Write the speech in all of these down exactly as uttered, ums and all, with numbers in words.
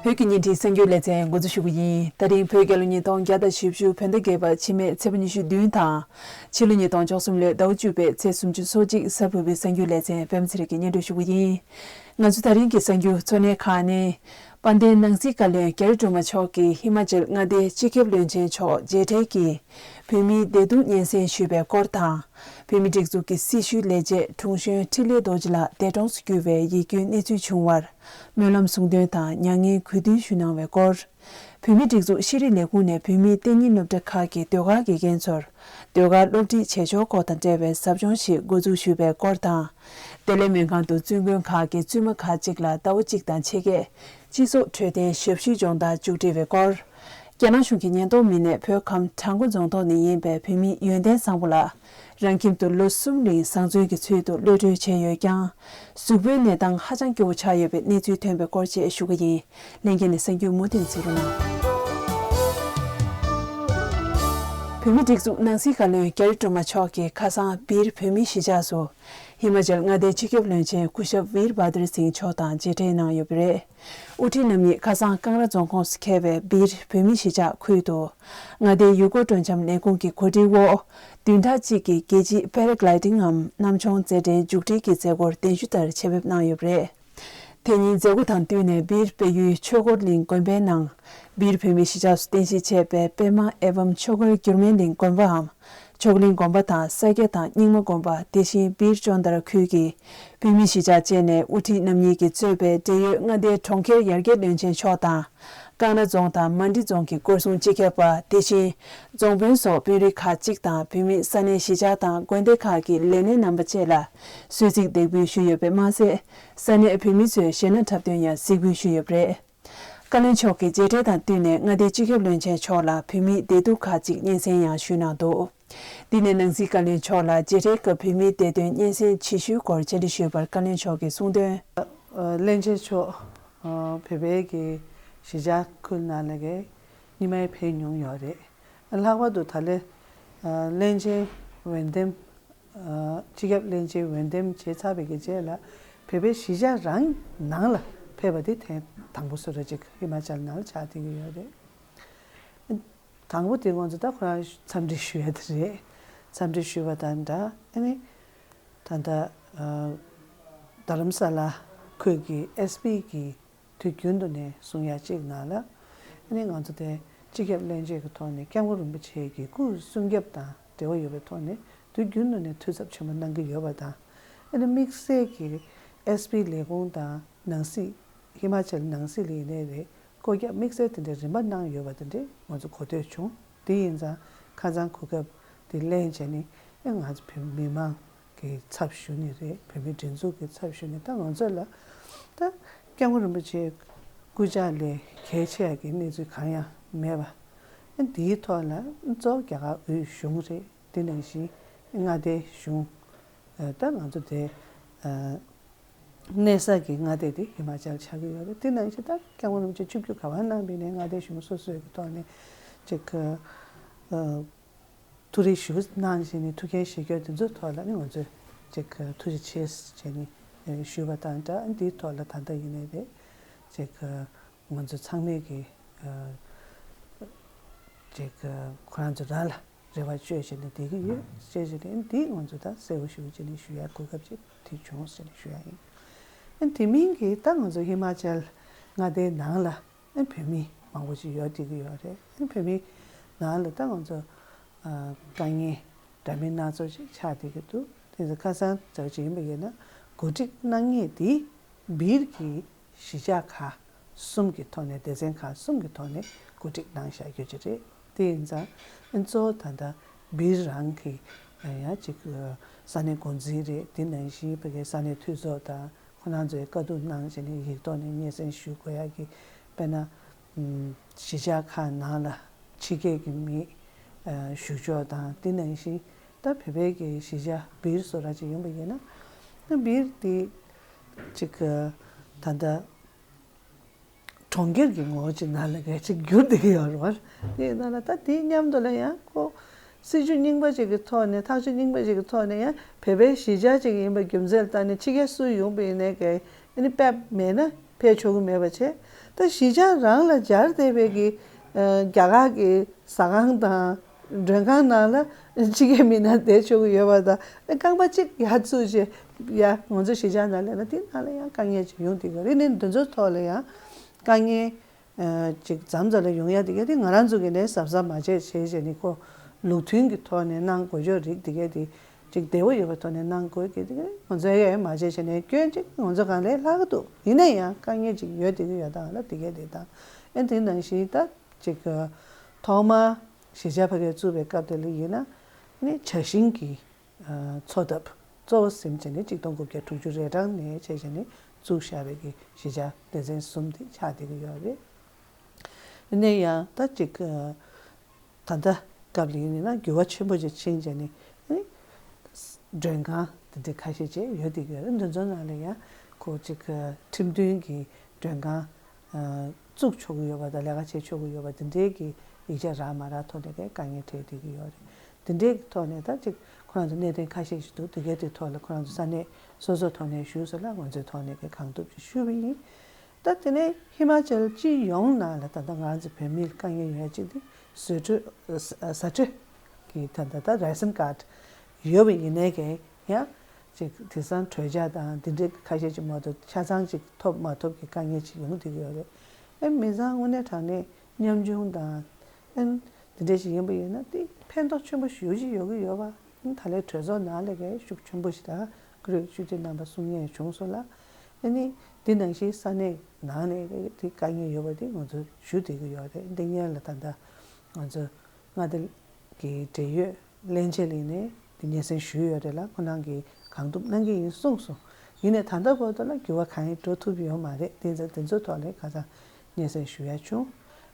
བོད་ཀྱི་བརྙན་འཕྲིན་གསར་འགྱུར་ལེ་ཚན་འགོ་འཛུགས་ཞུ་གི་ཡིན། ད་རིང་བོད་རྒྱལ་ལོ་ཉིས་སྟོང་བརྒྱ་དང་བཞི་བཅུ་བོད་ཟླ་བརྒྱད་པ་འཆི་མེད་ཚེས་པ་ཉི་ཤུ་བདུན་དང་། ཕྱི་ལོ་ཉིས་སྟོང་བཅུ་གསུམ་ལོའི་ཟླ་བ་བཅུ་པའི་ཚེས་སུམ་ཅུ་སོ་གཅིག་གཟའ་ཕུར་བུའི་གསར་འགྱུར་ལེ་ཚན་པད་མ་ཚེ་རིང་གིས་སྙན་སྒྲོན་ཞུ་གི་ཡིན། ང་ཚོ་ད་རིང་གི་གསར་འགྱུར་གཙོ་གནད་ཁག་ནི། དཔལ་ལྡན་ནང་སྲིད་བཀའ་བློན་གྷ་རི་ཀྲུ་མ་མཆོག་གིས་ཧི་མ་ཅལ་མངའ་སྡེའི་སྤྱི་ཁྱབ་བློན་ཆེན་མཆོག་མཇལ་འཕྲད་ཀྱིས་བོད་མིའི་བདེ་སྡུག་སྙན་སེང་ཞུས་པའི་སྐོར་དང་། བོད་མིའི་སྒྲིག་འཛུགས་ཀྱི་སྲི་ཞུའི་ལས་བྱེད་དྲུང་གཞོན་འཕྲིན་ལས་རྡོ་རྗེ་ལགས་འདས་གྲོངས་སུ་གྱུར་བའི་ཡིད་སྐྱོའི་གནས་ཚུལ་བྱུང་བར་སྨོན་ལམ་གསུང་འདོན་དང་མྱ་ངན་གུས་འདུད་ཞུ་གནང་བའི་སྐོར། བོད་མིའི་སྒྲིག་འཛུགས་ཤེས་རིག་ལས་ཁུངས་ནས་བོད་མིའི་གཏན་ཉིན་སློབ་གྲྭ་ཁག་གི་ཟློས་གར་དགེ་རྒན་ཚོར་ཟློས་གར་སློབ་ཁྲིད་བྱེད་ཕྱོགས་སྐོར་དང་འབྲེལ་བའི་ཟབ་སྦྱོང་ཞིག་འགོ་འཛུགས་ཞུས་པའི་སྐོར་དང་། བདེ་ལེགས་སྨན་ཁང་དུ་བཙུན་དགོན་ཁག་གི་བཙུན་མ་ཁག་ཅིག་ལ་ཟླ་བ་གཅིག་དང་ཕྱེད་ཀའི་སྤྱི་ཚོགས་འཕྲོད་བསྟེན་ཞབས་ཞུའི་སྦྱོང་བརྡར་མཇུག་སྒྲིལ་བའི་སྐོར། རྒྱ་ནག་གཞུང་གི་ཉེན་རྟོག་མི་སྣས་བོད་ཁམས་བྲག་འགོ་རྫོང་ཐོག་ནས་ཡིན་པའི་བོད་མི་ཡོན་ཏན་བཟང་པོ་ལགས་རང་ཁྱིམ་དུ་ལོ་གསུམ་རིང་བཟང་བཙོན་གྱི་ཚུལ་དུ་གློད་གྲོལ་བྱས་ཡོད་ཀྱང་། གཟུགས་པོའི་གནས་སྟངས་ཧ་ཅང་སྐྱོ་བོ་ཆགས་ཡོད་པའི་གནས་ཚུལ་ཐོན་པའི་སྐོར་བཅས་ཞུ་གི་ཡིན། ལྷན་རྒྱས་ནས་གསར་འགྱུར་མུ་མཐུད་གཟིགས་རོགས་གནང་། བོད་མིའི་སྒྲིག་འཛུགས་ནང་སྲིད་བཀའ་བློན་གྷ་རི་ཀྲུ་མ་མཆོག་གིས་ཁ་སང་སྦིར་བོད་མིའི་གཞིས་ཆགས་སུ། ཧི་མ་ཅལ་མངའ་སྡེའི་སྤྱི་ཁྱབ་བློན་ཆེན་སྐུ་ཞབས་ཝིར་བྷ་དར་སིང་མཆོག་དང་མཇལ་འཕྲད་གནང་ཡོད་པ་རེད། དབུ་ཁྲིད་རྣམ་གཉིས་ཁ་སང་ཀང་ར་རྫོང་ཁོངས་སུ་འཁེལ་བའི་སྦིར་བོད་མིའི་གཞིས་ཆགས་ཁུལ་དུ། མངའ་སྡེའི་ཡུལ་སྐོར་སྤྲོ་འཆམ་ལས་ཁུངས་ཀྱི་གོ་སྒྲིག་འོག་བདུན་ཕྲག་གཅིག་གི་རྒྱལ་སྤྱིའི་པེ་ར་གླའི་ཏིང་ངམ་གནམ་མཆོང་རྩེད་འགྲན་མཇུག་སྒྲིལ་གྱི་མཛད་སྒོར་གདན་ཞུ་ལྟར་ཆེད་ཕེབས་གནང་ཡོད་པ་རེད། དེ་ཉིན་མཛད་སྒོ་དང་བསྟུན་ནས་སྦིར་དཔལ་ཡུལ་ཆོས་འཁོར་གླིང་དགོན་པའི་ནང་། སྦིར་བོད་མིའི་གཞིས་ཆགས་སུ་རྟེན་གཞི་བྱས་པའི་པད་མ་ཨེ་བམ་ཆོས་འཁོར་འགྱུར་མེད་གླིང་དགོན་པའམ། ཆོས་གླིང་དགོན་པ་དང་ས་སྐྱ་དང་རྙིང་མ་དགོན་པ། དེ་བཞིན་སྦིར་ཅོན་དར་ཁུལ་གྱི་བོད་མིའི་གཞིས་ཆགས་བཅས་ནས་དབུ་ཁྲིད་རྣམ་གཉིས་ཀྱིས་གཙོས་པའི་འབྲེལ་ཡོད་མངའ་སྡེའི་གྲོང་ཁྱེར་ཡར་རྒྱས་བློན་ཆེན་མཆོག་དང་། ཀང་ར་རྫོང་དང་མན་ཌི་རྫོང་གི་སྐོར་སྲུང་སྤྱི་ཁྱབ་པ། དེ་བཞིན་རྫོང་དཔོན་སོགས་དཔོན་རིགས་ཁག་ཅིག་དང་བོད་མིའི་ས་གནས་གཞིས་ཆགས་དང་དགོན་སྡེ་ཁག་གི་ལས་སྣེ་རྣམ་པ་བཅས་ལ་གསོལ་ཚིགས་འདེགས་འབུལ་ཞུས་ཡོད་པས་མ་ཟད། ས་གནས་བོད་མི་ཚོས་གཞས་སྣ་འཁྲབ་སྟོན་ཡང་གཟིགས་འབུལ་ཞུས་ཡོད་པ་རེད། བཀའ་བློན་མཆོག་གིས་མཇལ་འཕྲད་དང་བསྟུན་ནས་མངའ་སྡེའི་སྤྱི་ཁྱབ་བློན་ཆེན་མཆོག་ལ་བོད་མིའི་བདེ་སྡུག་ཁག་ཅིག་སྙན་སེང་ཡང་ཞུས་གནང་འདུག་འདི་ནས་ནང་སྲིད་བཀའ་བློན་མཆོག་ལ་མཇལ་འཕྲད་སྐབས་བོད་མིའི་བདེ་དོན་སྙན་སེང་ཇི་ཞུའི་སྐོར་བཅར་འདྲི་ཞུས་པར་བཀའ་བློན་མཆོག་གིས་གསུངས་དོན། ཨ། བློན་ཆེན་མཆོག་ཨ། བོད་པའི་གི་གཞིས་ཆགས་ཁུལ་ནང་ལ་གི་སྔོན་མའི་ཕེབས་མྱོང་ཡོད་རེད། ལྷག་པར་དུ་ད་ལན། ཨ། བློན་ཆེན་འོས་འདེམས། ཨ། སྤྱི་ཁྱབ་བློན་ཆེན་འོས་འདེམས་བྱས་ཚར་བའི་གི་རྗེས་ལ་བོད་པའི་གཞིས་ཆགས་རང་ནང་ལ་ཕེབས་པ་དེ་ཐེངས་དང་པོ་སུ་ར་ཅིག་ཧི་མ་ཅལ་ནང་ལ་ཆགས་བསྡད་ཀྱི་ཡོད་རེད། དང་པོ་དེ་ང་ཚོ་ད་ཁོ་རང་འཚམས་འདྲི་ཞུ་ཡ་དེ་རེད། འཚམས་འདྲི་ཞུ་བ་དང་འདྲ། ཨ་ནི་ད་ལྟ་ཨ། རྡ་རམ་ས་ལ་ཁུལ་གྱི་ཨེས་པི་གི་དུས་རྒྱུན་དུ་ནས་གསུང་ཡ་གཅིག་ནང་ལ། ཨ་ནི་ང་ཚོ་དེ་སྤྱི་ཁྱབ་བློན་ཆེན་གྱི་ཐོག་ནས་སྐྱབས་མགོན་རིན་པོ་ཆེ་གི་སྐུ་སྲུང་སྐྱོབ་དང་འབྲེལ་བ་ཡོད་པའི་ཐོག་ནས་དུས་རྒྱུན་དུ་ནས་འཐུས་ཚབ་ཆེན་པོ་གནང་གི་ཡོད་པ་དང་། ཨ་ནི་དམིགས་བསལ་གྱི་ཨེས་པི་ལས་ཁུངས་དང་ནང་སྲིད། ཧི་མ་ཅལ་ནང་སྲིད་ལ་ཡིན་ནའི་རེད། བཀོད་ཁྱབ་དམིགས་བསལ་དེ་འདྲའི་རིམ་པ་གནང་ཡོད་པ་དེ་འདྲའི་ང་ཚོ་གོ་ཐོས་བྱུང་། དེ་ཡིན་ཙང་ཁ་སང་གོ་སྐབས་དེ་ལེན་བྱས་ནས། ཨེ། ང་ཚོ་བོད་མི་མང་གི་ཚབ་ཞུ་ནི་རེད། བོད་མི་སྒྲིག་འཛུགས་ཀྱི་ཚབ་ཞུ་ནི། ད་ང་ཚོ་ལ་ད་སྐྱབས་མགོན་རིན་པོ་ཆེའི་སྐུ་ཕྱྭ་ལས་གལ་ཆེ་ཡ་གི་གནས་ཚུལ་གང་ཡང་མེད་པ། ཨེ། འདིའི་ཐོག་ལ་གཙོ་བོ་རྒྱ་གར་དབུས་གཞུང་རེད། དེ་ནང་བཞིན་མངའ་སྡེའི་གཞུང་། ཨ། ད་ང་ཚོ་དེ། ཨ། གནས་ས་གི་མངའ་སྡེ་དེ་ཧི་མ་ཅལ་ཆགས་ཀྱི་ཡོད་རེད། དེ་ནང་བཞིན་ད་སྐྱབས་མགོན་རིན་པོ་ཆེ་ཆིབས་བསྒྱུར་ག་པར་གནང་བ་ཡིན་ནའི་མངའ་སྡེ་གཞུང་སོ་སོའི་གི་ཐོག་ནས་ཅིག་ཨ། ཐུགས་རེ་ཞུ་གནང་བྱས་ནས་ཐུགས་འགན་བཞེས་རྒྱུ་དེ་ཚོའི་ཐོག་ལ་ནི་ང་ཚོས་ཅིག་ཐུགས་རྗེ་ཆེ་བྱས་ནས་ཞུས་པ་དང་འདྲ། འདིའི་ཐོག་ལ་ད་ལྟ་ཡིན་ནའི་རེད། ཅིག་ང་ཚོ་ཚང་མས་གི་ཅིག་ཁོ་རང་ཚོ་རང་ལ་རེ་བ་བཅོལ་བྱས་ནས་བསྡད་ཀྱི་ཡོད་ཅེས་བྱས་ནས། འདི་ང་ཚོ་ད་གསལ་པོ་ཞུ་བྱས་ནས་ཞུ་ཡ་གོ་སྐབས་ཅིག་དེ་བྱུང་ཟེར་ནས་ཞུ་ཡ་ཡིན། དེ་མིན་གྱི་ད་ང་ཚོ་ཧི་མ་ཅལ་མངའ་སྡེའི་ནང་ལ་བོད་མི་མང་པོ་ཅིག་ཡོད་བསྡད་ཀྱི་ཡོད་རེད། བོད་མིའི་ནང་ལ་ད་ང་ཚོ་དཀའ་ངལ་འདྲ་མིན་སྣ་ཚོགས་ཅིག་ཆགས་བསྡད་ཀྱི་འདུག་དེ་ཚོ་ཁ་སང་ཙམ་ཅིག་ཡིན་པ་ཡིན་ན་གོ་སྒྲིག་གནང་མཁན་དེ་སྦིར་གྱི་གཞིས་ཆགས་ཁག་གསུམ་གྱི་ཐོག་ནས། སྡེ་ཚན་ཁག་གསུམ་གྱི་ཐོག་ནས་གོ་སྒྲིག་གནང་བཞག་རྒྱུ་ཅིག་རེད། དེ་ཡིན་ཙང་། ཨ། གཙོ་བོ་ད་ལྟ་སྦིར་རང་གི་ཡང་ཅིག་ས་གནས་འགོ་འཛིན་རེད། དེ་ནང་བཞིན་ཕ་གིའི་ས་གནས་འཐུས་ཚོགས་དང་ཁོ་རང་ཚོས་བཀའ་བསྡུར་གནང་བྱས་ནས་ཡིག་ཐོག་ནས་སྙན་སེང་ཞུ་དགོས་ཡ་གི། དཔེར་ན། ཨམ། གཞིས་ཆགས་ཁག་ནང་ལ་ཕྱི་རྒྱལ་གྱི་མི་བཞུགས་ཕྱོགས་དང་། དེ་ནང་བཞིན་ད་བོད་པའི་གི་གཞིས་ཆགས་སྦིར་བཟོ་འདྲ་ཅིག་ཡིན་པ་ཡིན་ན། ད་སྦིར་དེ་ཅིག་ད་ལྟ་གྲོང་ཁྱེར་གྱི་ངོ་བོ་ཅིག་ནང་ལ་གས་ཅིག་གྱུར་བསྡད་ཀྱི་ཡོད་རེད་བ། དེ་ཡིན་ན་ལ་ད་དེའི་མཉམ་དུ་ལ་ཡང་ཁོ་སྲིད་བྱུས་རྙིང་པ་ཅིག་གི་ཐོག་ནས། ཐག་གཅོད་རྙིང་པ་ཅིག་གི་ཐོག་ནས་ཡང་བོད་པའི་གཞིས་ཆགས་ཅིག་ཡིན་པ་རྒྱུ་མཚན་ལ་བརྟེན་ནས་ཕྱི་རྒྱལ་སུ་ཡོང་པ་ཡིན་ནའི་གས་ཨ་ནི་ཕེབས་མེད་ན་ཕེབས་ཆོག་གི་མེད་པ་བྱས། ད་གཞིས་ཆགས་རང་ལ་སྦྱར་བསྡད་པའི་གི་རྒྱ་གར་གྱི་ཟ་ཁང་དང་མགྲོན་ཁང་ནང་ལ་ཕྱི་རྒྱལ་མི་སྣ་བསྡད་ཆོག་གི་ཡོད་པ་དང་རྐང་པ་གཅིག་ཡར་བཙུགས་བྱས་ཡ་ང་ཚོ་གཞིས་ཆགས་ནང་སླེབས་ན་དེ་ནང་ལ་ཡང་དཀའ་ངལ་ཅིག་ཡོང་བསྡད་ཀྱི་རེད། ནི་འདི་ཚོའི་ཐོག་ལ་ཡང་དཀའ་ངལ་ཅིག་མཚམས་མཚམས་ལ་ཡོང་ཡ་དེ་ག་དེ་ང་རང་ཚོ་གི་ནས་གཟབ་གཟབ་མ་བྱས་བྱས་བྱས་ནི་ཁོ་ལུགས་མཐུན་གྱི་ཐོག་ནས་གནང་དགོས་ཆོག་རིགས་དེ་ག་དེ་ཅིག་བདེ་བོ་ཡོད་པའི་ཐོག་ནས་གནང་དགོས་ཀྱི་དེ་ག་ང་ཚོ་ཡ་ཡ་མ་བྱས་བྱས་ནས་སྐྱོན་ཅིག་ང་ཚོ་གང་ལས་ལྷག་གི་འདུག་ཡིན་ན་ཡང་དཀའ་ངལ་ཅིག་ཡོད་དེ་གི་ཡོད་དང་ལ་དེ་ག་དེ་དང་ཨེ་དེ་ནང་བཞིན་ད་ཅིག་ཐོག་མ་གཞིས་ཆགས་ཕ་གིར་བཙུགས་པའི་སྐབས་དེ་ལ་ཡིན་ན་ནི་བྱ་ཤིང་གི་འཚོ་ཐབས་གཙོ་བོ་ཟིན་བྱས་ནས་གཅིག་སྟོང་དགུ་བརྒྱ་དྲུག་ཅུ་རེ་གྲངས་ནས་བྱས་བྱས་ནས་བཙུགས་བཞག་པའི་གི་གཞིས་ཆགས་སྡེ་ཚན་གསུམ་དེ་ཆགས་བསྡད་ཀྱི་ཡོད་རེད། ཡིན་ན་ཡང་ད་ཅིག་ད་ལྟ་སྐབས་ལ་ཡིན་ན་འགྱུར་བ་ཆེན་པོ་ཅིག་ཕྱིན་བྱས་ནས་མགྲོན་ཁང་དེ་འདྲ་ཁ་ཤས་ཅིག་ཡོད་བསྡད་ཀྱི་ཡོད་རེད། འདི་ཚོ་ནང་ལ་ཡང་ཁོ་ཅིག་ཁྲིམས་མཐུན་གྱི་མགྲོན་ཁང་བཙུགས་ཆོག་གི་ཡོད་པ་དང་ལས་ཀ་བྱེད་ཆོག་གི་ཡོད་པ་དེ་འདྲའི་གི་ཡིག་ཆ་རག་མ་རག་ཐོག་ནས་ཀྱི་དཀའ་ངལ་འཕྲད་བསྡད་ཀྱི་ཡོད་རེད། དེ་འདྲའི་གི་ཐོག་ནས་ད་ཅིག་ཁོ་རང་ཚོ་གནད་དོན་ཁ་ཤས་ཤིག་འདུག་དེ་གའི་དེ་ཐོག་ལ་ཁོ་རང་ཚོ་ས་གནས་སོ་སོའི་ཐོག་ནས་ཞུས་སོང་ལ་ང་ཚོའི་ཐོག་ནས་ཀྱི་གང་ཐུབ་ཅིག་ཞུས་པ་ཡིན། ད་དེ་ནས་ཧི་མ་ཅལ་སྤྱི་ཡོངས་ནང་ལ་ད་ལྟ་ང་རང་ཚོ་བོད་མི་ལ་དཀའ་ངལ་ཡོད་ཅིག་དེ་བཟོ་གྲྭ་ཟ་གྲྭ་གི་ད་ལྟ་ད་རེ་ཤན་ཀར་ཌི་ཡོད་པ་ཡིན་ནའི་ཀྱི་ཡང་ཅིག་དེང་སང་གྲོས་འཆར་དང་འདི་འདྲའི་ཁ་ཤས་ཅིག་མ་གཏོགས་ཆ་ཚང་ཅིག་ཐོབ་མ་ཐོབ་ཀྱི་དཀའ་ངལ་ཅིག་ཡོང་བསྡད་ཀྱི་ཡོད་རེད། ཨེ་མི་ཚང་དངོས་གནས་དྲང་གནས་ཉམ་ཆུང་དང་ཨེ་འདི་འདྲ་ཞིག་ཡིན་པ་ཡིན་ན་དེ་ཕན་ཐོགས་ཆེན་པོ་ཞེ་པོ་ཅིག་ཡོད་ཀྱི་ཡོད་པ་ཨེ་ད་ལས་གྲོས་ཚོགས་ནང་ལས་ཀའི་ཤུགས་ཆེན་པོ་ཞིག་དང་ཀུ་རེ་སྤྱི་འཐུས་རྣམ་པ་གསུང་མཁན་བྱུང་སོང་ལ། ཨ་ནི་འདི་ནང་བཞིན་ས་གནས་ནང་ནས་དེ་དཀའ་ངལ་ཡོད་པ་དེ་ང་ཚོ་ཞུ་བསྡད་ཀྱི་ཡོད་རེད། འདི་སྔོན་ལ་ད་ལྟ་ང་ཚོ་མངའ་སྡེ་གི་འབྲེལ་ཡོད་སླན་ཆད་ལ་ནས་དེ་སྙན་སེང་ཞུས་ཡོད་རེད་ལ་ཁོ་རང་གིས་གང་ཐུབ་གནང་གི་ཡིན་གསུངས་སོང་། ཡིན་ནའི་ད་ལྟ་བར་དུ་ལ་འགྱུར་བ་གང་ཡང་འགྲོ་ཐུབ་ཡོད་མ་རེད། དེ་ཚོ་དེ་ཚོའི་ཐོག་ལ་ཁ་སང་སྙན་སེང་ཞུ་ཡ་བྱུང་།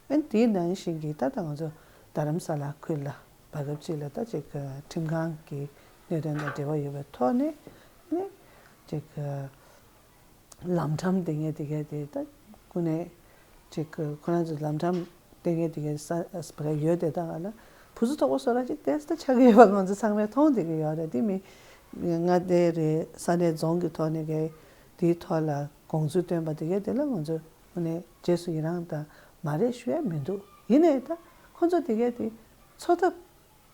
ཨ་ནི་དེའི་ནང་བཞིན་གྱི་ད་ལྟ་ང་ཚོ་རྡ་རམ་ས་ལ་ཁུལ་ལ་བར་སྐབས་ཅིག་ལ་ད་ཅིག་ཁྲིམས་ཁང་གི་གནད་དོན་དང་འབྲེལ་བ་ཡོད་པའི་ཐོག་ནས་ཨ་ནི་ཅིག་ལམ་འགྲམ་དེ་ངས་དེ་གས་དེ་ད་ཀུན་ནས་ཅིག་ཁོ་རང་ཚོ་ལམ་འགྲམ་དེ་ངས་དེ་གས་ས་ས་ཡོད་དེ་ད་ག་ལ་བུ་ཚོ་དོག་པོ་བཟོ་ར་ཅིག་ཏེས་ད་ཆགས་ཀྱི་ཡོད་པ་ང་ཚོ་ཚང་མས་མཐོང་བསྡད་ཀྱི་ཡོད་རེད། དེ་མི་མངའ་སྡེ་རེད་ས་གནས་རྫོང་གི་ཐོག་ནས་གས་དེའི་ཐོག་ལ་དགོངས་ཚུལ་བཏོན་པ་དེ་གས་དེ་ལ་ང་ཚོ་ཀུན་ནས་རྗེས་སུ་ཡི་རང་དང་མ་རེད་ཞུ་ཡ་མི་འདུག་ཡིན་ནའི་ད་ཁོ་ཚོ་དེ་གས་དེ་འཚོ་ཐབས་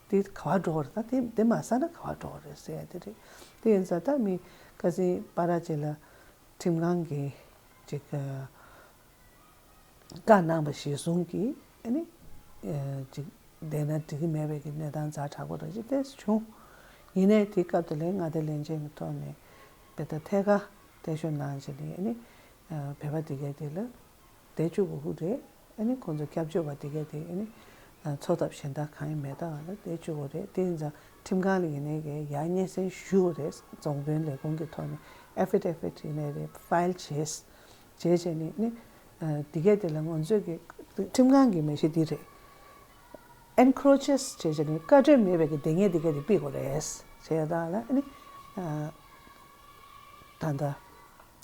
དེ་ག་བ་འགྲོ་བ་རེད། ད་དེ་དེ་མ་ཟ་ན་ག་བ་འགྲོ་བ་རེད་ཟེར་ཡ་དེ་རེད། དེ་ཡིན་ཙང་ད་མི་ཁ་སང་པ་ར་ཅིག་ལ་ཁྲིམས་ཁང་གིས་ཅིག་བཀའ་གནང་བ་གཞིར་བཟུང་གིས་ཨ་ནི་ཅིག་བསྡད་ན་འགྲིག་གི་མེད་པའི་གི་གནས་སྟངས་ཛ་དྲག་པོ་རེད་ཅེས་ཏེས་བྱུང་། ཡིན་ནའི་དེ་སྐབས་དེ་ལས་མངའ་སྡེ་བློན་ཆེན་གྱི་ཐོག་ནས་དཔེ་ད་ཐད་ཀར་གཏད་ཞུ་གནང་བྱས་ནས་ཨ་ནི་བོད་པ་དེ་གས་དེ་ལ་བསྡད་བཅུག་དགོས་ཀྱི་རེད། ཨ་ནི་ཁོང་ཚོ་སྐྱབས་བཅོལ་བ་དེ་གས་དེ་ཨ་ནི་འཚོ་ཐབས་གཞན་དག་གང་ཡང་མེད་ད་ག་ལ་བསྡད་བཅུག་དགོས་རེད། དེ་ཡིན་ཙང་ཁྲིམས་ཁང་ལ་ཡིན་ནའི་གས་ཡར་སྙན་སེང་ཞུ་དགོས་རེད། རྫོང་དཔོན་ལས་ཁུངས་ཀྱི་ཐོག་ནས་ཨེ་ཕི་ཌེ་ཕིཊ་ཡིན་ནའི་རེད་ཕའིལ་བྱས། བྱས་བྱས་ནས་ནི་དེ་གས་དེ་ལ་ང་ཚོས་ཀྱི་ཁྲིམས་ཁང་གི་མི་ཤེས་འདི་རེད། ཨེན་ཁོ་རེ་ཇེས་བྱས་བྱས་ནས་བཀའ་འཁྲོལ་མེད་པའི་གི་སྡེ་ངེས་དེ་གས་དེ་ཕུད་དགོས་རེད། བྱས་ད་ལ་ནི་ད་ལྟ་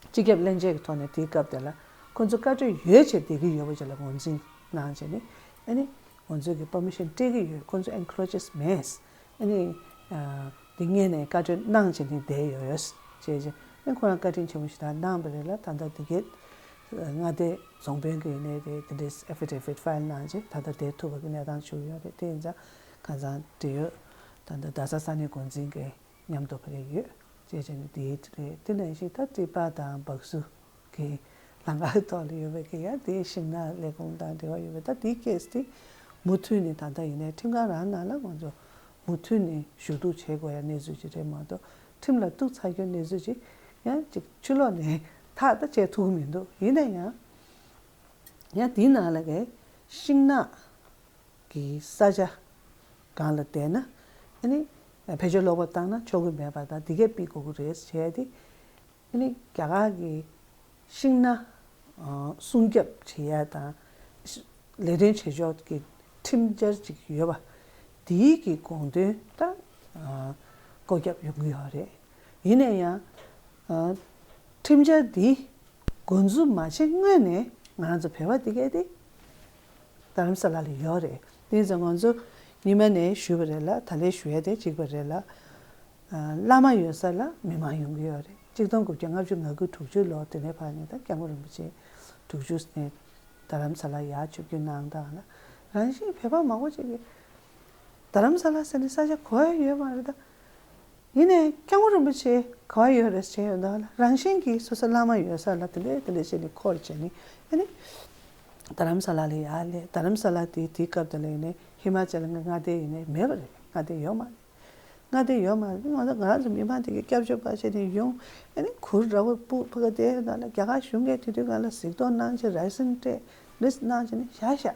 སྤྱི་ཁྱབ་སློབ་སྤྱི་གི་ཐོག་ནས་དེའི་སྐབས་དེ་ལ་ཁོ་ཚོ་བཀའ་འཁྲོལ་ཡོད་བྱས་བསྡད་ཀྱི་ཡོད་པ་ཅིག་ལ་ངོས་འཛིན་གནང་བྱས་ནས་ཨ་ནི་ང་ཚོས་ཀྱི་པར་མི་ཤན་སྤྲད་ཀྱི་ཡོད། ཁོ་ཚོ་ཨེན་ཁོ་རེ་ཇེས་མེད། ཨ་ནི་འདི་སྔོན་ནས་བཀའ་འཁྲོལ་གནང་བྱས་ནས་བསྡད་ཡོད་ཅེས་བྱས་ཨ་ནི་ཁོ་རང་བཀའ་དྲིན་ཆེན་པོ་ཞིག་ད་གནང་བ་རེད་ལ། ད་ལྟ་འདི་གའི་མངའ་སྡེ་རྫོང་དཔོན་གྱི་ཡིན་ནའི་རེད། དེ་འདྲའི་ཨེ་ཕི་ཌེ་ཕིཊ་ཕའིལ་གནང་རྗེས་ད་ལྟ་བསྡད་ཐུབ་པ་གི་གནས་སྟངས་བྱུང་ཡོད་རེད། དེ་ཡིན་ཙང་ཁ་སང་འབྲེལ་ཡོད་ད་ལྟ་རྡ་ས་ས་གནས་འགོ་འཛིན་གྱི་མཉམ་དུ་བ་རེ་ཡོད་ཅེས་བྱས་ནས་དེའི་རེད། དེ་ནང་བཞིན་ད་ཀྲི་པ་དང་སྦག་སུ་གི་ལམ་ཁ་ཐོག་ལ་ཡོད་པའི་གི་ཡ་དེའི་ཤིང་ནགས་ལས་ཁུངས་དང་འབྲེལ་བ་ཡོད་པའི་ད་དེའི་ཁེ་སི་དེ་མུ་མཐུད་ནས་ད་ལྟ་ཡིན་ནའི་ཁྲིམས་ཁང་རང་ནང་ལ་ང་ཚོ་མུ་མཐུད་ནས་ཞུ་གཏུག་བྱེད་དགོས་ཡ་གནས་ཚུལ་ཅིག་རེད་མ་གཏོགས་ཁྲིམས་ལ་གཏུག་ཚར་རྒྱུ་གནས་ཚུལ་ཅིག་ཡང་ཅིག་ཕྱི་ལོགས་ནས་ཐག་ད་བཅད་ཐུབ་ཀྱི་མི་འདུག་ཡིན་ན་ཡང་ཡང་དེའི་ནང་ལ་གི་ཤིང་ནགས་ཀྱི་ས་ཆ་སྒང་ལ་བསྡད་ན་ཨ་ནི་བེད་སྤྱོད་ལོག་པ་བཏང་ན་ཆོག་གི་མེད་པ་དང་འདི་གས་ཕུད་དགོས་ཀྱི་རེད་བྱས་ཏེ། ཨ་ནི་རྒྱ་གར་གྱི་ཤིང་ནགས་སྲུང་སྐྱོབ་བྱེད་ཡ་དང་ལས་དོན་བྱེད་ཕྱོགས་ཀྱི་ཁྲིམས་འཆར་ཅིག་ཡོད་པ་དེའི་གི་དགོངས་དོན་ད་བཀོད་ཁྱབ་ཡོང་གི་ཡོད་རེད། ཡིན་ན་ཡང་ཁྲིམས་འཆར་འདི་འགོ་འཛུགས་མ་བྱེད་སྔོན་ནས་ང་རང་ཚོ་བོད་པ་འདི་གས་དེ་རྡ་རམ་ས་ལ་ལ་ཡོད་རེད། དེ་ཚོ་ང་ཚོ་ཉི་མ་ནས་ཞུས་པ་རེད་ལ་ད་ལས་ཞུ་ཡ་དེ་གཅིག་པ་རེད་ལ། བླ་མ་ཡོད་ས་ལ་མི་མང་ཡོང་གི་ཡོད་རེད། གཅིག་སྟོང་དགུ་བརྒྱ་ལྔ་བཅུ་ང་དགུ་དྲུག་ཅུ་ལོ་དེ་ནས་ཕར་ནས་ད་སྐྱབས་མགོན་རིན་པོ་ཆེ་དྲུག་ཅུ་ནས་ རྡ་རམ་ས་ལ་ཡར་ཆིབས་བསྒྱུར་གནང་སྟངས་ལ་རང་བཞིན་བོད་པ་མང་པོ་ཅིག་གིས་རྡ་རམ་ས་ལ་ཟེར་ནས་ས་ཆ་གོ་ཡ་ཡོད་མ་རེད་ད། ཡིན་ནའི་སྐྱབས་མགོན་རིན་པོ་ཆེ་ག་པར་ཡོད་རེད་ཟེར་ཡོང་དུས་ལ་རང་བཞིན་གྱིས་སོ་སོ་བླ་མ་ཡོད་ས་ལ་དེ་འདྲས་དེ་འདྲས་བྱས་ནས་འཁོར་བྱས་ནས་ཨ་ནི་རྡ་རམ་ས་ལ་ལ་ཡར་སླེབས། རྡ་རམ་ས་ལ་དེ་དེའི་སྐབས་དེ་ལ་ཡིན་ནའི་ཧི་མ་ཅལ་ལ་མངའ་སྡེ་ཡིན་ནའི་མེད་པ་རེད། མངའ་སྡེ་ཡོད་མ་རེད། མངའ་སྡེ་ཡོད་མ་རེད། ང་ཚོ་ང་རང་ཚོ་མི་མང་དེ་གའི་སྐྱབས་བཅོལ་བ་བྱས་ནས་ཡོང་། ཨ་ནི་གུར་འདྲ་བོ་སྤུ་ཕ་ག་དེ་ནང་ལ་རྒྱ་གར་གཞུང་གིས་དེ་དུས་སྒང་ལ་གཟིགས་རྟོག་གནང་བྱས་རའི་སན་སྤྲད་ལིས་གནང་བྱས་ནས་བཞག་བཞག་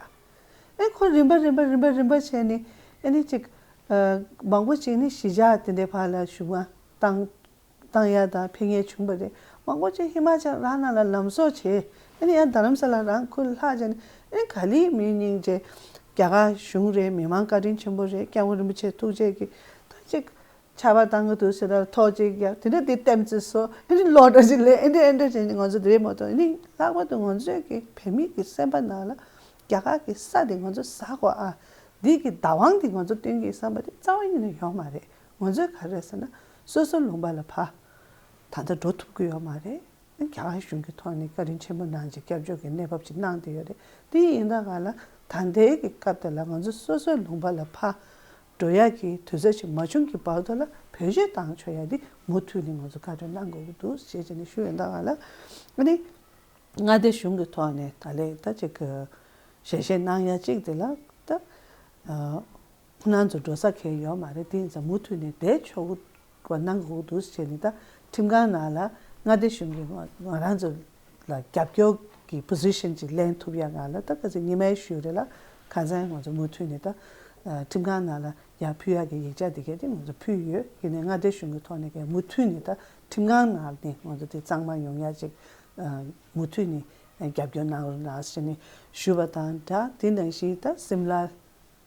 ཨེ་ཁོ་རིམ་པ་རིམ་པ་རིམ་པ་རིམ་པ་བྱས་ནས་ཨེ་ནི་ཅིག་ཨ་མང་པོ་ཅིག་ནི་གཞིས་ཆགས་དེ་འདྲའི་བར་ལ་གཞུང་ང་བཏང་བཏང་ཡ་དང་ཕེབས་མཁན་བྱུང་བ་རེད། མང་པོ་ཅིག་ཧི་མ་ཅལ་རང་ནང་ལ་ལམ་གསོ་བྱས། ཨེ་ནི་ཡང་རྡ་རམ་ས་ལ་རང་ཁུར་ལྷག་བྱས་ནས་ཨེ་ནི་ག་ལེར་མི་སྙིང་རྗེ། རྒྱ་གར་གཞུང་རེད། མི་མང་བཀའ་དྲིན་ཆེན་པོ་རེད། སྐྱབས་མགོན་རིན་པོ་ཆེ་ཐུགས་རྗེ་གིས་ད་ཅིག་ཆར་པ་བཏང་གི་འདུག་ཟེར་ད་ཐོག་ཅིག་རྒྱབ་དེ་འདྲ་དེ་ལྟེམ་ཙེ་བཟོ་ཨེ་འདྲ་ལོག་འགྲོ་ཅིག་ལས་ཨེ་འདྲ་ཨེ་འདྲ་བྱས་ནས་ང་ཚོ་དེ་རེད་མ་གཏོགས་ཨེ་ནི་ལྷག་པར་དུ་ང་ཚོས་ཀྱི་བོད་མི་གི་སེམས་པ་ནང་ལ་རྒྱ་གར་གི་ས་དེ་ང་ཚོ་ཟ་དགོས་ཨ། འདི་གི་བདག་དབང་དེ་ང་ཚོ་སྟོན་གྱི་བསམ་པ་དེ་རྩ་བ་ཉིད་ནས་ཡོད་མ་རེད། ང་ཚོས་ག་རེ་ཟེར་ན་སོ་སོ་ལུང་པ་ལ་ཕར་ད་ལྟ་འགྲོ་ཐུབ་ཀྱི་ཡོད་མ་རེད། རྒྱ་གར་གཞུང་གི་ཐོག་ནས་བཀའ་དྲིན་ཆེན་པོ་གནང་བྱས་སྐྱབས་བཅོལ་གྱི་གནས་བབ་ཅིག་གནང་བསྡད་ཡོད་རེད། དེ་ཡིན་ད་ག་ལ་ད་ལྟའི་གི་སྐབས་དེ་ལ་ང་ཚོ་སོ་སོའི་ལུང་པ་ལ་ཕར་འགྲོ་ཡག་གི་དུས་ཚོད་ཅིག་མ་བྱུང་གི་བར་དུ་ལ་བེད་སྤྱོད་བཏང་ཆོག་ཡག་དེ་མུ་མཐུད་ནས་ང་ཚོ་བཀའ་འཁྲོལ་གནང་དགོས་ཀྱི་འདུག་ཞེས་བྱས་ནས་ཞུ་ཡོད་ད་ག་ལ། ཨ་ནི་མངའ་སྡེ་གཞུང་གི་ཐོག་ནས་ད་ལས་ད་ཅིག་གི་ཞལ་བཞེས་གནང་ཡག་ཅིག་དེ་ལ་ད། ཁོ་རང་ཚོ་འགྲོ་ས་གང་ཡོད་མ་རེད། དེ་ཡིན་ཙང་མུ་མཐུད་ནས་བསྡད་ཆོག་པ་གནང་དགོས་འདུག་ཟེར་ནས་ད་ཁྲིམས་ཁང་ནང་ལ་མངའ་སྡེ་གཞུང་གིས་ང་ང་རང་ཚོ་ལ་རྒྱབ་སྐྱོར་གྱི་པོ་སི་ཤན་ཅིག་ལེན་ཐུབ་ཡ་ང་ལ་ད་ག་ཚོད་ཉི་མའི་ཤུལ་རེ་ལ་ཁ་སང་ང་ཚོ་མུ་མཐུད་ནས་ད་ཁྲིམས་ཁང་ནང་ལ་ཡར་ཕུལ་ཡ་གི་ཡིག་ཆ་དེ་གས་དེ་ང་ཚོ་ཕུལ་ཡོད། ཡིན་ནའི་མངའ་སྡེ་གཞུང་གི་ཐོག་ནས་གས་མུ་མཐུད་ནས་ད་ཁྲིམས་ཁང་ནང་ནས་ང་ཚོ་དེ་གཙང་མ་ཡོང་ཡ་ཅིག་མུ་མཐུད་ནས་རྒྱབ་སྐྱོར་གནང་རོགས་གནང་ཟེར་ནས་ཞུས་པ་དང་སྦྲགས། དེ་ནང་བཞིན་ད་སིམ་ལ་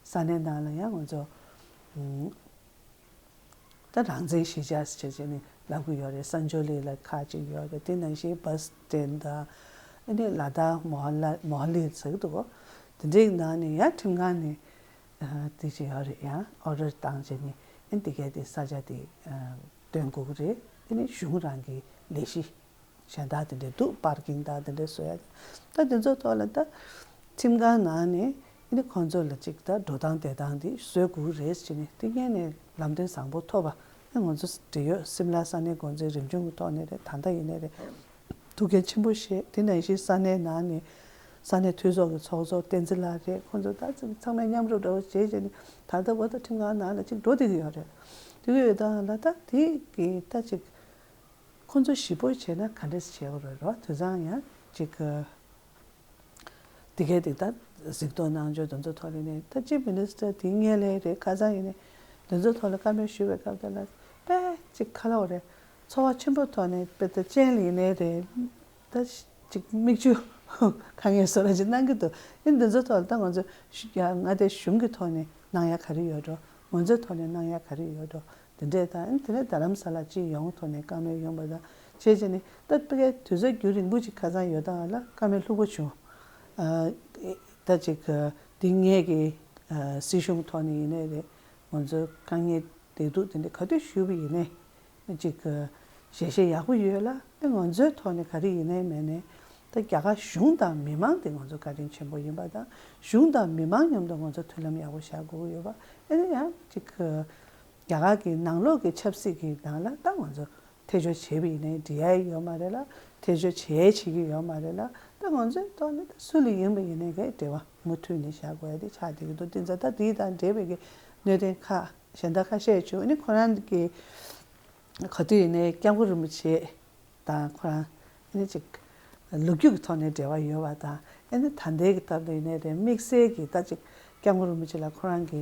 ས་གནས་ནང་ལ་ཡང་ང་ཚོ་ད་རང་བཙན་གཞིས་ཆགས་ཟེར་བྱས་ནས་ལབ་ཀྱི་ཡོད་རེད། སན་ཆོ་ལི་ལ་ཁག་ཅིག་ཡོད་རེད། དེ་ནང་བཞིན་བྷ་སི་སི་ཊེན་དང་ཨ་ནི་ལ་དྭགས་མོ་ཧ་ལ་མོ་ཧ་ལི་ཟེར་གྱི་འདུག་གོ། དེ་འདྲའི་ནང་ནས་ཡང་ཁྲིམས་ཁང་ནས་དེ་ཅིག་ཡོད་རེད། ཡང་ཨོ་ཌར་བཏང་བྱས་ནས་ཨ་ནི་དེ་གས་དེ་ས་ཆ་དེ་སྟོན་དགོས་ཀྱི་རེད། ཨ་ནི་གཞུང་རང་གི་ལས་གཞི་གཞན་དག་དེ་འདྲས་འདུག་པར་ཀིང་དང་དེ་འདྲས་བཟོ་ཡ། ད་དེ་ཚོ་ཐོག་ལ་ད་ཁྲིམས་ཁང་ནང་ནས་ཨ་ནི་ཁོང་ཚོ་ལ་ཅིག་ད་འགྲོ་སྟངས་བསྡད་སྟངས་དེ་བཟོ་དགོས་རེད་ཟེར་ནས་དེ་སྔོན་ནས་ལམ་སྟོན་བཟང་པོ་ཐོབ་པ་ཨ་ང་ཚོ་འབྲེལ་ཡོད་སིམ་ལ་ས་གནས་འགོ་འཛིན་རིམ་བྱུང་གི་ཐོག་ནས་རེད། ད་ལྟ་ཡིན་ནའི་རེད། ཐུགས་འགན་ཆེན་པོ་བཞེས། དེ་ནང་བཞིན་ས་གནས་ནང་ནས་ས་གནས་འཐུས་ཚོགས་ཀྱི་ཚོགས་གཙོ་བསྟན་འཛིན་ལགས་རེད། ཁོང་ཚོ་ད་ཚང་མས་མཉམ་རུབ་འདྲ་བོ་བྱས་བྱས་ནས་ད་ལྟ་བར་དུ་ཁྲིམས་ཁང་ནང་ལ་ཅིག་འགྲོ་བསྡད་ཀྱི་ཡོད་རེད། དེ་གི་ཡོད་སྟངས་ལ་ད་དེ་གི་ད་ཅིག་ཁོང་ཚོ་ཞིབ་པོ་བྱས་ན་ག་འདྲས་བྱེད་དགོས་རེད་རོ། དེང་སང་ཡང་ཅིག་དེ་གའི་དེ་ད་གཟིགས་རྟོག་གནང་ཕྱོགས་དེ་ཚོ་ཐོག་ལ་ནས་ད་ཅིབ་མི་ནི་སི་ཊར་དེ་སྔོན་ལ་རེད། ཁ་སང་ཡིན་ནའི་དེ་ཚོ་ཐོག་ལ་བཀའ་མོལ་ཞུས་པའི་སྐབས་དེ་ལ་དཔེ་ཅིག་ཁ་ལོ་རེད། ཚོར་བ་ཆེན་པོ་ཐོག་ནས་དཔེ་ད་ཅན་ལ་ཡིན་ནའི་རེད། ད་ཅིག་མིག་ཆུ་གང་ངེས་བཟོ་འདྲ་ཅིག་གནང་གི་འདུག་ཨིན་དེ་ཚོ་ཐོག་ལ་ད་ང་ཚོ་ཞུ་ཡ་མངའ་སྡེ་གཞུང་གི་ཐོག་ནས་གནང་ཡ་ག་རེ་ཡོད་འགྲོ། ང་ཚོའི་ཐོག་ནས་གནང་ཡ་ག་རེ་ཡོད་འགྲོ། དེ་འདྲས་དང་ཨ་ནི་དེ་ནས་རྡ་རམ་ས་ལ་སྤྱི་ཡོངས་ཐོག་ནས་བཀའ་མོལ་ཡོང་བ་དང་བྱས་བྱས་ནས་ད་ཕ་གིའི་དུས་ཚོད་རྒྱུན་རིང་པོ་ཅིག་ཁ་སང་ཡོད་དང་ལ་བཀའ་མོལ་ལྷུག་པོ་བྱུང་། ཨ་ད་ཅིག་འདི་ངེད་ཀྱི་ཨ་སྲིད་གཞུང་ཐོག་ནས་ཡིན་ནའི་རེད། ང་ཚོའི་དཀའ་ངལ་བདེ་སྡུག་དེ་འདྲ་ག་དུས་ཞུས་པ་ཡིན་ནའི་ཅིག་ཞལ་བཞེས་ཡག་པོ་ཡོད་ལ་ཨ་ང་ཚོའི་ཐོག་ནས་ག་རེ་ཡིན་ནའི་མེད་ནའི་ད་རྒྱ་གར་གཞུང་དང་མི་མང་དེ་ང་ཚོ་བཀའ་དྲིན་ཆེན་པོ་ཡིན་པ་དང་གཞུང་དང་མི་མང་མཉམ་དུ་ང་ཚོ་མཐུན་ལམ་ཡག་པོ་བཞག་དགོས་ཀྱི་ཡོད་པ་ཨ་ནི་ཡང་ཅིག་རྒྱ་གར་གྱི་ནང་ལོགས་ཀྱི་ཆབ་སྲིད་ཀྱི་ནང་ལ་ད་ང་ཚོ་ཐེ་བྱུས་བྱས་པ་ཡིན་ནའི་འགྲིག་ཡ་ཡོད་མ་རེད་ལ། ཐེ་བྱུས་བྱས་བྱེད་ཀྱི་ཡོད་མ་རེད་ལ། ད་ང་ཚོའི་ཐོག་ནས་ད་སུ་ལ་ཡིན་པ་ཡིན་ནའི་གའི་འབྲེལ་བ་མུ་མཐུད་ནས་བཞག་དགོས་ཡ་དེ་ཆགས་བསྡད་ཀྱི་འདུག་དེ་ཚོ་ད་དེ་དང་འབྲེལ་བའི་གི་གནད་དོན་ཁག་གཞན་དག་ཁ་ཤས་བྱུང་ཨ་ནི་ཁོ་རང་གི་ག་དུས་ཡིན་ནའི་སྐྱབས་མགོན་རིན་པོ་ཆེ་དང་ཁོ་རང་ཨ་ནི་ཅིག་ལོ་རྒྱུས་ཀྱི་ཐོག་ནས་འབྲེལ་བ་ཡོད་པ་དང་ཨ་ནི་ད་ལྟའི་གི་སྟབས་ལ་ཡིན་ནའི་རེད། དམིགས་བསལ་གྱི་ད་ཅིག་སྐྱབས་མགོན་རིན་པོ་ཆེ་ལ་ཁོ་རང་གི་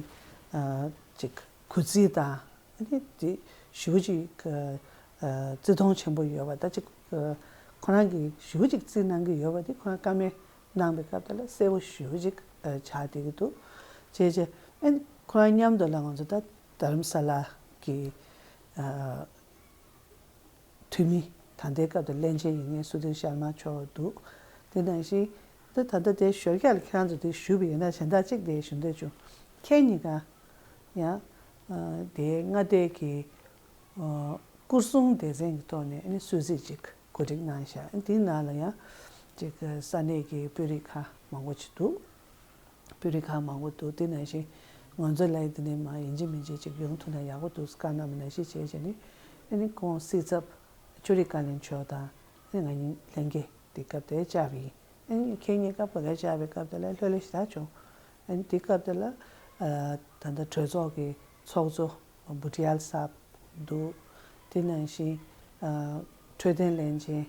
ཅིག་གུས་བརྩི་དང་ཨ་ནི་དེ་ཞེ་པོ་ཅིག་བརྩི་མཐོང་ཆེན་པོ་ཡོད་པ་ད་ཅིག་ཁོ་རང་གིས་ཞེ་པོ་ཅིག་བརྩི་གནང་གི་ཡོད་པ་དེ་ཁོ་རང་བཀའ་མོལ་གནང་པའི་སྐབས་དེ་ལ་གསལ་པོ་ཞེ་པོ་ཅིག་ཆགས་བསྡད་ཀྱི་འདུག་བྱས་རྗེས་ཨ་ནི་ཁོ་རང་མཉམ་དུ་ལ་ང་ཚོ་ད་རྡ་རམ་ས་ལ་གི་འཐུས་མི་ད་ལྟའི་སྐབས་དུ་བློན་ཆེན་ཡིན་མཁན་སུ་དིར་ཤར་མ་མཆོག་འདུག་དེ་ནང་བཞིན་ད་ད་ལྟ་དེ་ཞོར་རྒྱག་ལ་ཁྱེད་རང་ཚོ་དེ་ཞུས་པ་ཡིན་ན་གཞན་དག་གཅིག་དེ་ཞུ་འདོད་བྱུང་། ཁྱེད་གཉིས་ཀ་ཡང་དེ་མངའ་སྡེ་གི་སྐོར་སྲུང་སྡེ་ཚན་གྱི་ཐོག་ནས་ཨ་ནི་སུད་སི་ཅིག་གོ་སྒྲིག་གནང་ཤག་དེའི་ནང་ལ་ཡང་ཅིག་ས་གནས་ཀྱི་དཔོན་རིགས་ཁག་ མང་པོ་ཅིག་འདུག་སྤུ་རིས་ཁག་མང་པོ་འདུག་དེ་ནང་བཞིན་ང་ཚོ་ལ་འདི་ནས་མར་ཡིན་གཅིག་མིན་གཅིག་ཅིག་ཡོང་ཐུབ་ན་ཡག་པོ་འདུག་བཀའ་གནང་བ་ནང་བཞིན་བྱས་བྱས་ནས། ཨ་ནི་ཁོང་སྲིད་ཚབ་ཅོ་རི་བཀའ་བློན་མཆོག་དང་། ཨ་ནི་ང་གཉིས་ལྷན་རྒྱས་དེ་སྐབས་དེར་བཅར་བ་ཡིན། ཨ་ནི་ཁྱེད་གཉིས་ཀ་ཕ་གིར་བཅར་བའི་སྐབས་དེ་ལ་ལྷོད་ལྷོད་ཞེ་དྲག་བྱུང་། ཨ་ནི་དེ་སྐབས་དེ་ལ་ཨ་ད་ལྟ་གྲོས་ཚོགས་ཀྱི་ཚོགས་གཙོ་བུ་ཏི་ཡལ་སཱབ་འདུག་དེ་ནང་བཞིན་ཨ་འཕྲོད་བསྟེན་བློན་ཆེན་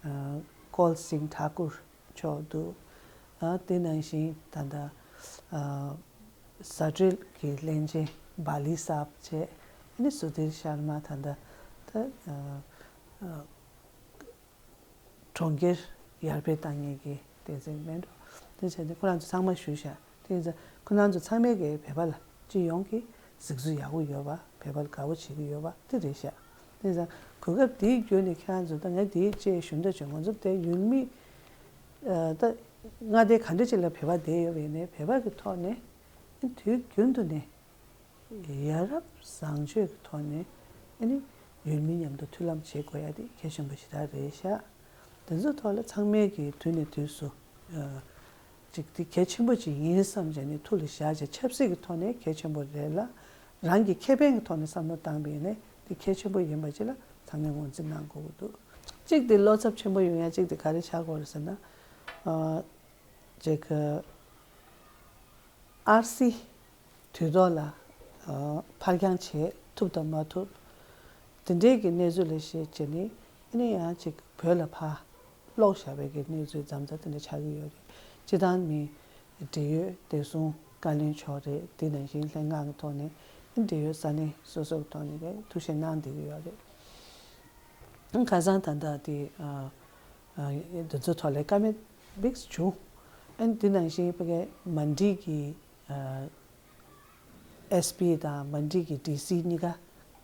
ཨ་ཀོལ་སིང་ཐཱ་ཀུར་མཆོག་འདུག་ཨ་དེ་ནང་བཞིན་ད་ལྟ་ཨ་བཟའ་འབྲེལ་གྱི་བློན་ཆེན་བྷ་ལི་སཱབ་བཅས། ཨ་ནི་སུ་དྷིར་ཤར་མ་ད་ལྟ་ད་ཨ་ཨ་གྲོང་ཁྱེར་ཡར་སྤེལ་བཏང་མཁན་གྱི་སྡེ་ཚན་མེད་འགྲོ། དེ་བྱས་ཏེ་ཁོ་རང་ཚོ་ཚང་མ་ཞུས་བཞག་དེ་ཡིན་ཙང་ཁོ་རང་ཚོ་ཚང་མས་ཀྱི་བོད་པ་ལ་སྤྱི་ཡོངས་ཀྱི་གཟིགས་ཚུལ་ཡག་པོ་ཡོད་པ། བོད་པ་ལ་དགའ་པོ་བྱེད་ཀྱི་ཡོད་པ་དེ་རེད་ཤག་དེ་ཡིན་ཙང་གོ་སྐབས་དེའི་བརྒྱུད་ནས་ཁྱེད་རང་ཚོ་ད་ངས་དེའི་ཅེས་ཞུ་འདོད་བྱུང་། ང་ཚོ་དེ་ཡུལ་མི་ཨ་ད་མངའ་སྡེ་ག་འདྲ་ཅིག་ལ་བོད་པ་བསྡད་ཡོད་པ་ཡིན་ནའི་བོད་པ་གི་ཐོག་ནས་དུས་རྒྱུན་དུ་ནས། ཡ་རབས་བཟང་སྤྱོད་ཀྱི་ཐོག་ནས་ཨ་ནི་ཡུལ་མི་མཉམ་དུ་མཐུན་ལམ་བྱེད་དགོས་ཡ་དེ་གལ་ཆེན་པོ་ཞེ་དྲག་རེད་ཤག་དེ་ཚོའི་ཐོག་ལ་ཚང་མས་ཀྱིས་དུས་ནས་དུས་སུ་ཨ་ཅིག་དེ་གལ་ཆེན་པོ་ཅིག་ཡིན་བསམ་བྱས་ནས་ཐུགས་ལ་བཞག་བྱས་ཆབ་སྲིད་ཀྱི་ཐོག་ནས་གལ་ཆེན་པོ་རེད་ལ། རང་གི་ཁེ་ཕན་གྱི་ཐོག་ནས་བསམ་བློ་བཏང་པ་ཡིན་ནའི་དེ་གལ་ཆེན་པོ་ཡིན་པ་ཅིག་ལ་ཚང་མས་ངོས་འཛིན་གནང་དགོས་ཀྱི་འདུག་གཅིག་དེ་བློ་འཚབ་ཆེན་པོ་ཡོང་ཡ་གཅིག་དེ་ག་རེ་ཆགས་ཀྱི་ཡོད་རེད་ཟེར་ན། ཨ་ཅིག་ཨར་སི་དུས་ཐོག་ལ་ཨ་ཕར་འགྱངས་བྱེད་ཐུབ་དང་མ་ཐུབ། དེ་འདྲའི་གི་གནས་ཚུལ་ལ་གཞིགས་བྱས་ནས་ཨ་ནི་ཡང་ཅིག་བོད་ལ་ཕར་སློག་བཞག་པའི་གི་གནས་ཚུལ་མཚམས་མཚམས་དེ་འདྲ་ཆགས་ཀྱི་ཡོད་རེད། སྤྱིར་བཏང་མི་འབྲེལ་ཡོད་བདེ་སྲུང་བཀའ་བློན་མཆོག་རེད། དེ་ནང་བཞིན་ལྷན་ཁང་གི་ཐོག་ནས་ཨ་ནི་འབྲེལ་ཡོད་ས་གནས་སོ་སོ་གི་ཐོག་ནས་ཀྱི་ཐུགས་བཞེད་གནང་བསྡད་ཀྱི་ཡོད་རེད། ཁ་སང་ད་ལྟ་དེ་ཨ་ཨ་དེ་ཚོའི་ཐོག་ལ་བཀའ་མོལ་བིགས་བྱུང་། ཨ་ནི་དེ་ནང་བཞིན་ཕ་གི་མན་ཌི་གི་ཨ་ཨེས་པི་དང་མན་ཌི་གི་ཌི་སི་གཉིས་ཀ་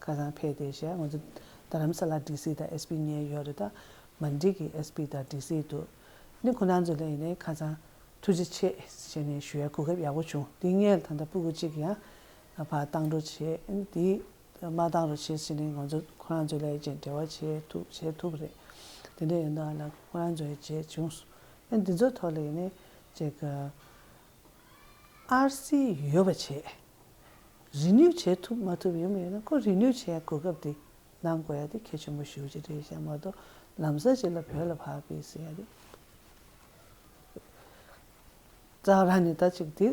ཁ་སང་ཕེབས་བསྡད་བཞག་ང་ཚོ་རྡ་རམ་ས་ལ་ཌི་སི་དང་ཨེས་པི་གཉིས་ཡོད་རེད། ད་མན་ཌི་གི་ཨེས་པི་དང་ཌི་སི་འདུག་ཨ་ནི་ཁོ་རང་ཚོ་ལ་ཡིན་ནའི་ཁ་སང་ཐུགས་རྗེ་ཆེ་ཞེས་ནས་ཞུ་ཡ་གོ་སྐབས་ཡག་པོ་བྱུང་། དེ་སྔོན་ལ་ད་ལྟ་སྤུ་གུ་གཅིག་ཡང་ཕར་བཏང་འགྲོ་བྱས། ཨ་ནི་དེ་མ་བཏང་རོགས་བྱེད་ཟེར་ནས་ང་ཚོ་ཁོ་རང་ཚོ་ལ་ཡིན་ཅིག་འབྲེལ་བ་བྱེད་ཐུབ་བྱེད་ཐུབ་རེད། དེ་འདྲ་ཡིན་དུས་ལ་ཁོ་རང་ཚོ་ཡིན་བྱེད་བྱུང་སོང་། ཨ་འདི་ཚོའི་ཐོག་ལ་ཡིན་ནའི་ཅིག་ཨར་སི་ཡོད་པ་བྱས། རི་ནིའུ་བྱེད་ཐུབ་མ་ཐུབ་ཡོད་མ་ཡོད་ན་ཁོ་རི་ནིའུ་བྱེད་ཡ་གོ་སྐབས་དེ་གནང་དགོས་ཡ་དེ་གལ་ཆེན་པོ་ཞེ་པོ་ཅིག་རེད་ཤག་མ་གཏོགས་ལམ་སང་ཅིག་ལ་བོད་ལ་ཕར་ཕུད་ཟེར་ཡ་དེ། རྩ་བ་རང་ནས་ད་ཅིག་དེ་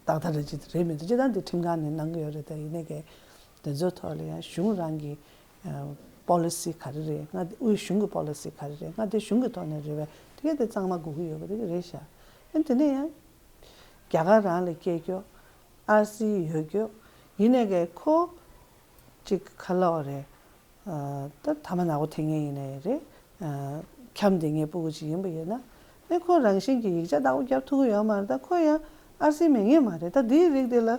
ཏག་ཏག་རེད་ཅིག་རེད་མི་འདུག་སྤྱིར་བཏང་དེ་ཁྲིམས་ཁང་ནས་གནང་གི་ཡོད་རེད། ད་ཡིན་ནའི་གི་དེ་ཚོའི་ཐོག་ལ་ཡང་གཞུང་རང་གི་པོ་ལི་སི་ག་རེ་རེད། མངའ་སྡེ་དབུས་གཞུང་གི་པོ་ལི་སི་ག་རེ་རེད། མངའ་སྡེ་གཞུང་གི་ཐོག་ནས་རེད་པས། དེ་གས་དེ་གཙང་མ་དགོས་ཀྱི་ཡོད་པ་དེ་གས་རེད་ཤག་ཨ་དེ་ནས་ཡང་རྒྱ་གར་རང་ལ་སྐད་སྐྱོ། ཨར་སི་ཡོད་སྐྱོ། ཡིན་ནའི་གི་ཁོ་ཅིག་ག་ལབ་དགོས་རེད། ཨ་ད་ཐ་མག་ནག་པོ་འཐེན་མཁན་ཡིན་ནའི་རེད། ཨ་འཁྱམས་བསྡད་མཁན་སྤུ་གུ་ཅིག་ཡིན་པ་ཡིན་ན། ཨེ་ཁོ་རང་བཞིན་གྱིས་ཡིག་ཆ་བདག་པོ་རྒྱབ་ཐུབ་ཀྱི་ཡོད་མ་རེད། ད་ཁོ་ཡང་ཨར་སི་མེད་མཁན་མ་རེད། ད་དེའི་རིགས་དེ་ལ་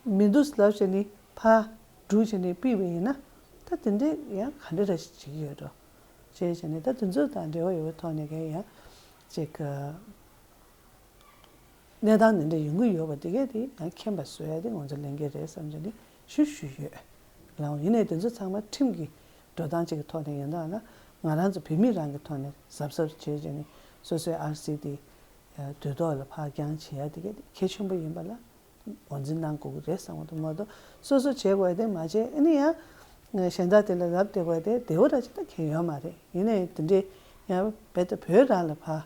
མི་འདུག་ལབ་བྱས་ནས་ཕར་སྒྲུག་བྱས་ནས་ཕུད་པ་ཡིན་ན། ད་དེ་འདྲས་ཡང་ག་འདྲ་འདྲ་ཞིག་བྱེད་ཀྱི་ཡོད་འགྲོ། བྱས་བྱས་ནས་ད་དེ་ཚོ་དང་འབྲེལ་བ་ཡོད་པའི་ཐོག་ནས་ཀྱང་ཡང་ཅིག་ཨ། གནས་སྟངས་འདི་འདྲ་ཡོང་གི་ཡོད་པ་དེ་གས་དེ་ཡང་མཁྱེན་པ་བཟོ་ཡ་དེ་ང་ཚོ་ལས་འགན་རེད་བསམ་བྱས་ནས་ཞུ་ཞུས་ཡོད། ལའང་ཡིན་ནའི་དེ་ཚོ་ཚང་མ་ཁྲིམས་ཀྱི་འགྲོ་སྟངས་གཅིག་གི་ཐོག་ནས་ཡིན་ད་ན། ང་རང་ཚོ་བོད་མི་རང་གི་ཐོག་ནས་གཟབ་གཟབ་བྱས་བྱས་ནས་སོ་སོའི་ཨར་སི་དེ་དུས་ཐོག་ལ་ཕར་འགྱངས་བྱེད་ཡ་དེ་གས་དེ་གལ་ཆེན་པོ་ཡིན་པ་ལ་ངོས་འཛིན་གནང་དགོས་ཀྱི་རེད་བསམ་གྱི་འདུག་མ་གཏོགས་སོ་སོ་བྱེད་དགོས་ཡ་དེ་མ་བྱས། ཨ་ནི་ཡང་གཞན་དག་དེ་ལ་ལབ་བསྡད་དགོས་ཡ་དེ་བདེ་བོ་འདྲ་ཅིག་ད་གང་ཡོད་མ་རེད། ཡིན་ནའི་དེ་འདྲའི་ཡང་རྦད་དེ་བོད་རང་ལ་ཕར་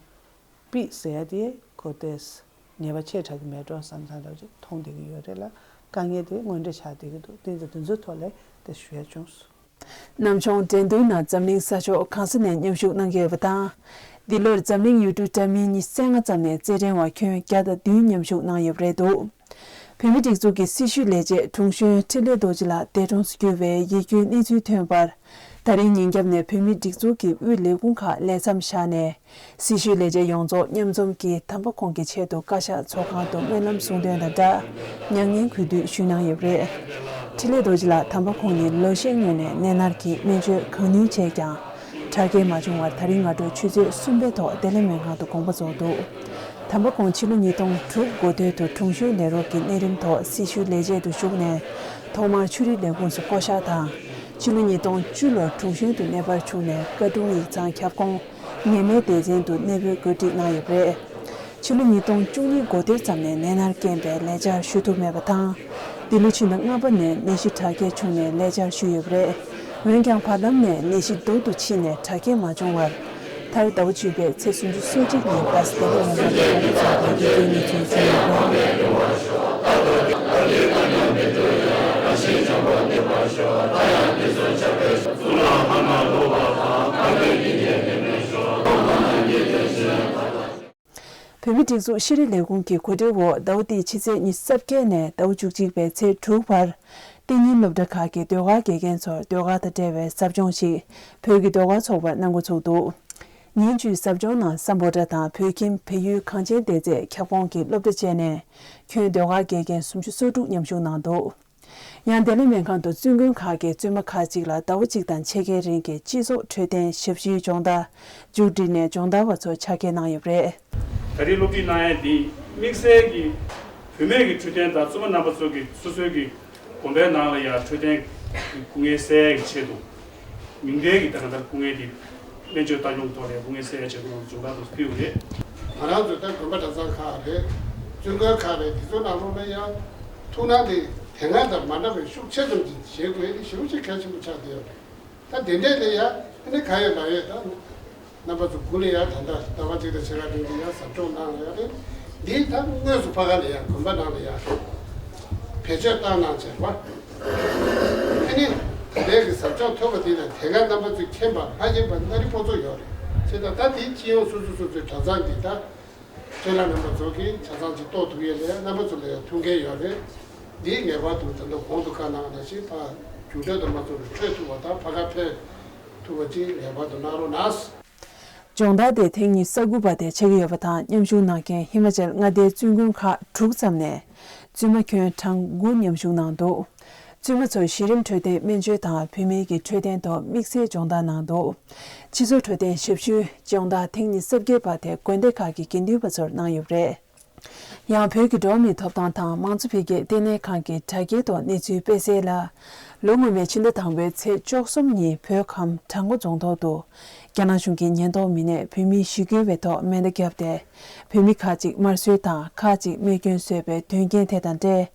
པིག་ཟེར་ཡ་དེ་གོ་ཏེས་ཉེས་པ་ཆེ་དྲགས་ཀྱི་མེད་འགྲོ་བསམ་བསམ་འདྲ་ཅིག་མཐོང་བསྡད་ཀྱི་ཡོད་རེད་ལ། དཀའ་ངལ་དེ་དངོས་འབྲེལ་ཆགས་བསྡད་ཀྱི་འདུག་དེ་ཚོ་དེ་ཚོའི་ཐོག་ལ་དེ་ཞུ་ཡ་བྱུང་སོང་། གནམ་བྱུང་འགྲན་བསྡུར་ནང་འཛམ་གླིང་ས་ཕྱོགས་གང་ས་ནས་མཉམ་ཞུགས་གནང་གི་ཡོད་པ་དང་། འདི་ལོར་འཛམ་གླིང་ཡུལ་གྲུ་འདྲ་མིན་ཉི་ཤུ་རྩ་ལྔ་ཙམ་ནས་རྩེད་འགྲན་བ་ཁྱོན་བརྒྱ་དང་བདུན་མཉམ་ཞུགས་གནང་ཡོད་པ་རེད་འདུག་བོད་མིའི་སྒྲིག་འཛུགས་ཀྱི་སྲི་ཞུའི་ལས་བྱེད་དྲུང་གཞོན་འཕྲིན་ལས་རྡོ་རྗེ་ལགས་འདས་གྲོངས་སུ་གྱུར་བའི་ཡིད་སྐྱོའི་གནས་ཚུལ་ཐོན་པར། ད་རིང་ཉིན་རྒྱབ་ནས་བོད་མིའི་སྒྲིག་འཛུགས་ཀྱི་དབུས་ལས་ཁུངས་ཁག་ལས་མཚམས་བཞག་ནས། སྲི་ཞུའི་ལས་བྱེད་ཡོངས་རྫོགས་མཉམ་འཛོམས་ཀྱིས་དམ་པ་ཁོང་གི་ཆེད་དུ་བཀའ་ཤག་ཚོགས་ཁང་དུ་སྨོན་ལམ་གསུང་འདོན་དང་སྦྲགས། མྱ་ངན་གུས་འདུད་ཞུས་གནང་ཡོད་པ་རེད། འཕྲིན་ལས་རྡོ་རྗེ་ལགས་དམ་པ་ཁོང་ནི་ལོ་ཤས་སྔོན་ནས་ནད་མནར་གྱིས་སྨན་བཅོས་གང་ནུས་བྱས་ཀྱང་། དྲག་སྐྱེད་མ་བྱུང་བར་ད་རིང་སྔ་དྲོ་ཆུ་ཚོད་གསུམ་པའི་ཐོག་བདེ་ལེགས་སྨན་ཁང་དུ་དགོངས་པ་རྫོགས་འདུག་དམ་པ་ཁོང་ཕྱི་ལོ་ཉིས་སྟོང་དྲུག་འགོ་སྟོད་དུ་དྲུང་གཞོན་ལས་རོགས་ཀྱི་གནས་རིམ་ཐོག་སྲི་ཞུའི་ལས་བྱེད་དུ་ཞུགས་ནས། ཐོག་མར་ཆོས་རིག་ལས་ཁུངས་སུ་བསྐོ་གཞག་དང་། ཕྱི་ལོ་ཉིས་སྟོང་བཅུ་ལོར་དྲུང་གཞོན་དུ་གནས་སྤར་བྱུང་ནས་བཀའ་དྲུང་ཡིག་ཚང་ཁྱབ་ཁོངས་ཉི་མའི་སྡེ་ཚན་དུ་གནས་སྤོས་བཀོད་སྒྲིག་གནང་ཡོད་པ་རེད། ཕྱི་ལོ་ཉིས་སྟོང་བཅུ་གཉིས་འགོ་སྟོད་ཙམ་ནས་ནད་མནར་རྐྱེན་པས་ལས་བཅར་ཞུ་ཐུབ་མེད་པ་དང་། འདི་ལོ་ཕྱི་ཟླ་ལྔ་པ་ནས་ནད་གཞི་དྲག་སྐྱེད་བྱུང་ནས་ལས་བཅར་ཞུས་ཡོད་པ་རེད། འོན་ཀྱང་བར་ལམ་ནས་ནད་གཞི་སྡུག་ཏུ་ཕྱིན་ནས་དྲག་སྐྱེད་མ་བྱུང་བར། མཐར་ཟླ་བ་བཅུ་པའི་ཚེས་སུམ་ཅུ་སོ་གཅིག་ཉིན་ཏཱ་སི་ཏེ་ལི་ཉེན་རྟོག་པས་ཚོགས་པའི་དགེ་སྐྱོན་གནས་ཚུལ་བྱུང་ཡོད་པ་རེད། བོད་མིའི་སྒྲིག་འཛུགས་ཤེས་རིག་ལས་ཁུངས་ཀྱི་གོ་སྒྲིག་འོག་ཟླ་བ་འདིའི་ཕྱི་ཚེས་ཉི་ཤུ་རྩ་བརྒྱད་ནས་ཟླ་བ་བཅུ་གཅིག་པའི་ཚེས་དྲུག་བར། གཏན་ཉིན་སློབ་གྲྭ་ཁག་གི་ཟློས་གར་དགེ་རྒན་ཚོར་ཟློས་གར་དང་འབྲེལ་བའི་ཟབ་སྦྱོང་ཞིག་བོད་ཀྱི་ཟློས་གར་ཚོགས་པར་གནང་འགོ་ཚུགས་འདུག་ཉིན་བཅུའི་ཟབ་སྦྱོང་ནང་སམ་བྷོ་ཊ་དང་བོད་ཁྱིམ་བལ་ཡུལ་གངས་ཅན་སྡེ་ཚན་ཁྱབ་ཁོངས་ཀྱི་སློབ་གྲྭ་བཅས་ནས་ཁྱོན་ཟློས་གར་དགེ་རྒན་སུམ་ཅུ་སོ་དྲུག་མཉམ་ཞུགས་གནང་འདུག་ཡང་བདེ་ལེགས་སྨན་ཁང་དུ་བཙུན་དགོན་ཁག་གི་བཙུན་མ་ཁག་ཅིག་ལ་ཟླ་བ་གཅིག་དང་ཕྱེད་ཀའི་རིང་གི་སྤྱི་ཚོགས་འཕྲོད་བསྟེན་ཞབས་ཞུའི་སྦྱོང་བརྡར་མཇུག་བསྒྲིལ་ནས་སྦྱོང་བརྡར་བ་ཚོ་ཕྱག་འཁྱེར་གནང་ཡོད་པ་རེད། ད་རེས་སློབ་ཁྲིད་གནང་ཡས་འདི་དམིགས་བསལ་གྱིས་བུད་མེད་ཀྱི་འཕྲོད་བསྟེན་དང་བཙུན་མ་རྣམ་པ་ཚོ་གི་སོ་སོའི་གི་དགོན་པའི་ནང་ལ་ཡང་འཕྲོད་བསྟེན་གྱི་སྐུ་ངལ་སེལ་ཡས་ཀྱི་ཆེད་དུ། ཉུང་མཐའི་གི་ད་ག་ད་སྐུ་ངལ་དེ་སྨན་བཅོས་ལྟ་སྐྱོང་ཐོག་ནས་སྐུ་ངལ་སེལ་ཡ་བྱེད་དགོས་པའི་སྦྱོང་བརྡར་དུ་ཕུལ་བ་རེད། ང་རང་ཚོའི་ད་དགོན་པ་གྲྭ་ཚང་ཁག་རེད། བཙུན་དགོན་ཁག་རེད། དེ་ཚོ་ནང་ལོགས་ལ་ཡང་ཐུགས་སྣང་དེ་དེ་སྔ་དང་མ་འདྲ་བའི་ཤུགས་ཆེ་ཙམ་གྱིས་བྱེད་དགོས་ཡ་དེ་ཞེ་པོ་ཅིག་གལ་ཆེན་པོ་ཆགས་བསྡད་ཡོད་རེད། ད་དེ་འདྲས་ལ་ཡང་ཨ་ནི་ག་ཡོད་ལ་ཡོད་ད། རྣམ་པ་ཚོ་དགུ་ལ་ཡང་ད་ལྟ་ཟླ་བ་གཅིག་དང་ཕྱེད་ཀ་རིང་དུ་ཡང་ཟབ་སྦྱོང་གནང་ཡོད་རེད། འདིའི་ད་དངོས་སུ་ཕ་ག་ལ་ཡང་དགོན་པ་ནང་ལ་ཡང་བེད་སྤྱོད་བཏང་གནང་བྱས་པ། ཨ་ནི་ད་ལྟའི་གི་ཟབ་སྦྱོང་ཐོབ་པ་དེ་ལ་དེ་ག་རྣམ་པ་ཚོས་མཁྱེན་པ་ཧ་ཡིན་པ་སྣ་རིགས་པོ་ཚོ་ཡོད་རེད། བྱས་ཙང་ད་དེའི་སྤྱི་ཡོངས་སོ་སོ་སོ་སོའི་གྲྭ་ཚང་གི་ད་སྤྱོད་ལམ་རྣམ་པ་ཚོ་གི་ཆ་ཚང་ཅིག་རྟོགས་ཐུབ་ཡས་ལ་ཡང་རྣམ་པ་ཚོ་ལ་ཡང་ཐུགས་འགན་ཡོད་རེད། འདིའི་ངེས་པར་དུ་ད་ལྟ་གོང་དུ་བཀའ་གནང་བ་ནང་བཞིན་ཕ་རྒྱུགས་སྤྲོད་དུ་མ་ཚོར་བའི་འཕྲོད་ཐུབ་པ་དང་ཕ་ག་ཕེབས་ཐུབ་པ་ཅིག་ངེས་པར་དུ་གནང་རོགས་གནང་། སྦྱོང་བརྡར་དེ་ཐེངས་ཉི་ཤུ་རྩ་དགུ་པ་དེ་ཆགས་ཀྱི་ཡོད་པ་དང་། མཉམ་ཞུགས་གནང་མཁན་ཧི་མ་ཅལ་མངའ་སྡེའི་བཙུན་དགོན་ཁག་དྲུག་ཙམ་ནས་བཙུན་མ་ཁྱོན་གྲངས་དགུ་མཉམ་ཞུགས་གནང་འདུག་བཙུན་མ་ཚོར་གཞི་རིམ་འཕྲོད་བསྟེན་སྨན་བཅོས་དང་བུད་མེད་ཀྱི་འཕྲོད་བསྟེན་ཐོག་དམིགས་བསལ་སྦྱོང་བརྡར་གནང་འདུག་སྤྱི་ཚོགས་འཕྲོད་བསྟེན་ཞབས་ཞུའི་སྦྱོང་བརྡར་ཐེངས་ཉི་ཤུ་རྩ་བརྒྱད་པ་དེ་དགོན་སྡེ་ཁག་གི་དགེ་འདུན་པ་ཚོར་གནང་ཡོད་པ་རེད། ཡང་བོད་ཀྱི་འགྲོ་བ་མིའི་ཐོབ་ཐང་དང་མང་གཙོ་འཕེལ་རྒྱས་ལྟེ་གནས་ཁང་གི་དྲ་རྒྱའི་ཐོག་གནས་ཚུལ་སྤེལ་གསལ་ལ། ལོ་སྔོན་མའི་ཕྱི་ཟླ་དང་པོའི་ཚེས་བཅུ་གསུམ་ཉིན་བོད་ཁམས་བྲག་འགོ་རྫོང་ཐོག་ཏུ། རྒྱ་ནག་གཞུང་གི་ཉེན་རྟོག་མི་སྣས་བོད་མི་ཞི་རྒོལ་བའི་ཐོག་མེ་མདའ་བརྒྱབ་སྟེ། བོད་མི་ཁག་ཅིག་དམར་གསོད་དང་ཁག་ཅིག་རྨས་སྐྱོན་བཟོས་པའི་དོན་རྐྱེན་དེ་དང་འབྲེལ།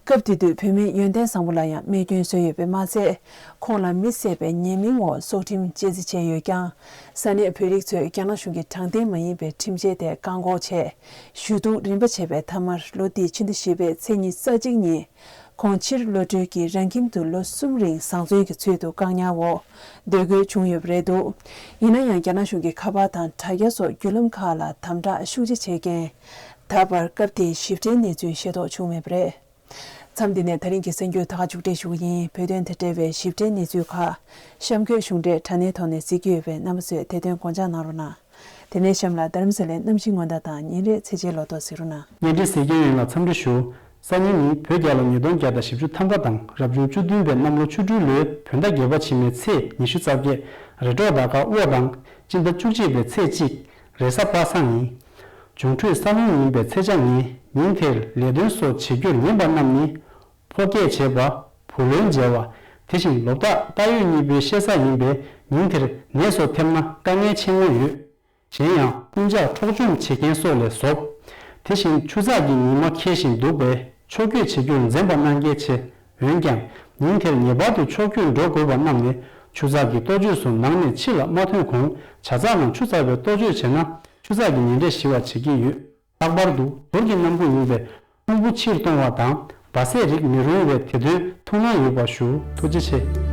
སྐབས་དེ་དུས་བོད་མི་ཡོན་ཏན་བཟང་པོ་ལ་ཡང་རྨས་སྐྱོན་བཟོས་ཡོད་པས་མ་ཚད། ཁོང་ལ་མི་བསད་པའི་ཉེས་མིང་འོག་སྲོག་ཁྲིམས་བཅད་རྩིས་བྱས་ཡོད་ཀྱང་། ས་གནས་བོད་རིགས་ཚོས་རྒྱ་ནག་གཞུང་གི་དྲང་བདེན་མ་ཡིན་པའི་ཁྲིམས་ཆད་དེ་བཀག་འགོག་བྱས། ཞུ་གཏུག་རིམ་པ་བྱས་པའི་མཐའ་མར་ལོ་འདིའི་ཕྱི་ཟླ་བཞི་པའི་ཚེས་ཉི་ཤུ་རྩ་གཅིག་ཉིན། ཁོང་ཕྱིར་གློད་གྲོལ་གྱིས་རང་ཁྱིམ་དུ་ལོ་གསུམ་རིང་བཟང་བཙོན་གྱི་ཚུལ་དུ་བཀག་ཉར་འོག་སྡོད་དགོས་བྱུང་ཡོད་པ་རེད་འདུག་ཡིན་ན་ཡང་རྒྱ་ནག་གཞུང་གི་ཁ་པར་དང་དྲ་རྒྱ་སོགས་བརྒྱུད་ལམ་ཁག་ལ་དམ་དྲག་ཤུགས་ཆེ་བྱས་རྐྱེན། ད་བར་སྐབས་དེའི་ཞིབ་ཕྲའི་གནས་ཚུལ་ཤེས་རྟོགས་བྱུང་མེད་པ་རེད། མཚམས་འདི་ནས་ད་རིང་གི་གསར་འགྱུར་ད་ག་མཇུག་སྒྲིལ་ཞུ་གི་ཡིན། བོད་དོན་དང་འབྲེལ་བའི་ཞིབ་ཕྲའི་གནས་ཚུལ་ཁག་གཤམ་འཁོད་གཞུང་འབྲེལ་དྲ་གནས་ཐོག་ནས་གཟིགས་ཀྱི་ཡོད་པས་རྣམ་པ་ཚོས་དེ་དོན་དགོངས་འཇགས་གནང་རོགས་གནང་། དེ་ནས་གཤམ་ལ་རྡ་རམ་ས་ལའི་གནམ་གཤིས་སྔོན་བརྡ་དང་ཉིན་རེའི་ཚེས་ཆའི་ལོ་ཐོ་གཟིགས་རོགས་གནང་། བརྙན་འཕྲིན་གཟིགས་མཁན་ཡོངས་ལ་འཚམས་འདྲི་ཞུ། སང་ཉིན་ནི་བོད་རྒྱལ་ལོ་ཉིས་སྟོང་བརྒྱ་དང་བཞི་བཅུ་ཐམ་པ་དང་རབ་བྱུང་བཅུ་བདུན་པའི་གནམ་ལོ་ཆུ་སྦྲུལ་ལོའི་བོད་ཟླ་བརྒྱད་པ་ཕྱི་མའི་ཚེས་ཉི་ཤུ་རྩ་བརྒྱད། རེ་འབྲོག་ཟླ་སྐར་དབོ་དང་སྤྱི་ཟླ་བཅུ་གཅིག་པའི་ཚེས་གཅིག་རེས་གཟའ་པ་སངས་ཡིན། འབྱུང་འཕྲོད་ས་བོན་ཡིན་པའི་ཚེས་ཆ་ཉིན། ཉིན་དེར་ལས་དོན་སོགས་བྱེད་རྒྱུར་ཉན་པ་རྣམས་ནི། ཕོ་སྐྱེས་བྱེད་པ། བུ་ལོན་འཇལ་བ། དེ་བཞིན་ལོ་རྟགས་རྟ་ཡོས་གཉིས་པོའི་བཤད་ས་ཡིན་པས་ཉིན་དེར་ནད་སོགས་ཐེབས་ན་དཀའ་ངལ་ཆེན་མོ་ཡོད། གཞན་ཡང་རྐུན་ཇག་འཕྲོག་བཅོམ་བྱེད་མཁན་སོགས་ལས་གཟབ། དེ་བཞིན་ཆུ་ཚགས་ཀྱི་ཉི་མ་འཁེལ་བཞིན་འདུག་པས་ཕྱོགས་སྐྱོད་བྱེད་རྒྱུར་འཛེམ་པ་གནང་གལ་ཆེ། འོན་ཀྱང་ཉིན་དེར་ངེས་པར་དུ་ཕྱོགས་སྐྱོད་འགྲོ་དགོས་པ་རྣམས་ནི་ཆུ་ཚགས་ཀྱི་ལྟོ་ཆས་སུ་ནང་ནས་ཕྱི་ལ་མ་ཐོན་གོང་ཇ་ཚགས་ནང་ཆུ་ཚ་བའི་ལྟོ་ཆས་བྱས་ན་ཆུ་ཚགས་ཀྱི་ཉེན་འབྲས་ཞི་བར་བྱེད་ཀྱི་ཡོད། ལྷག་པར་དུ་དུར་གྱི་སྣམ་བུ་ཡིན་པས་ཁུང་བུ་ཕྱིར་གཏོང་བ་དང་འབའ་སྲེག་རིགས་མི་རུང་བས་དེ་དོན་ཐུགས་སྣང་ཡོད་པ་ཞུ། ཐུགས་རྗེ་ཆེ།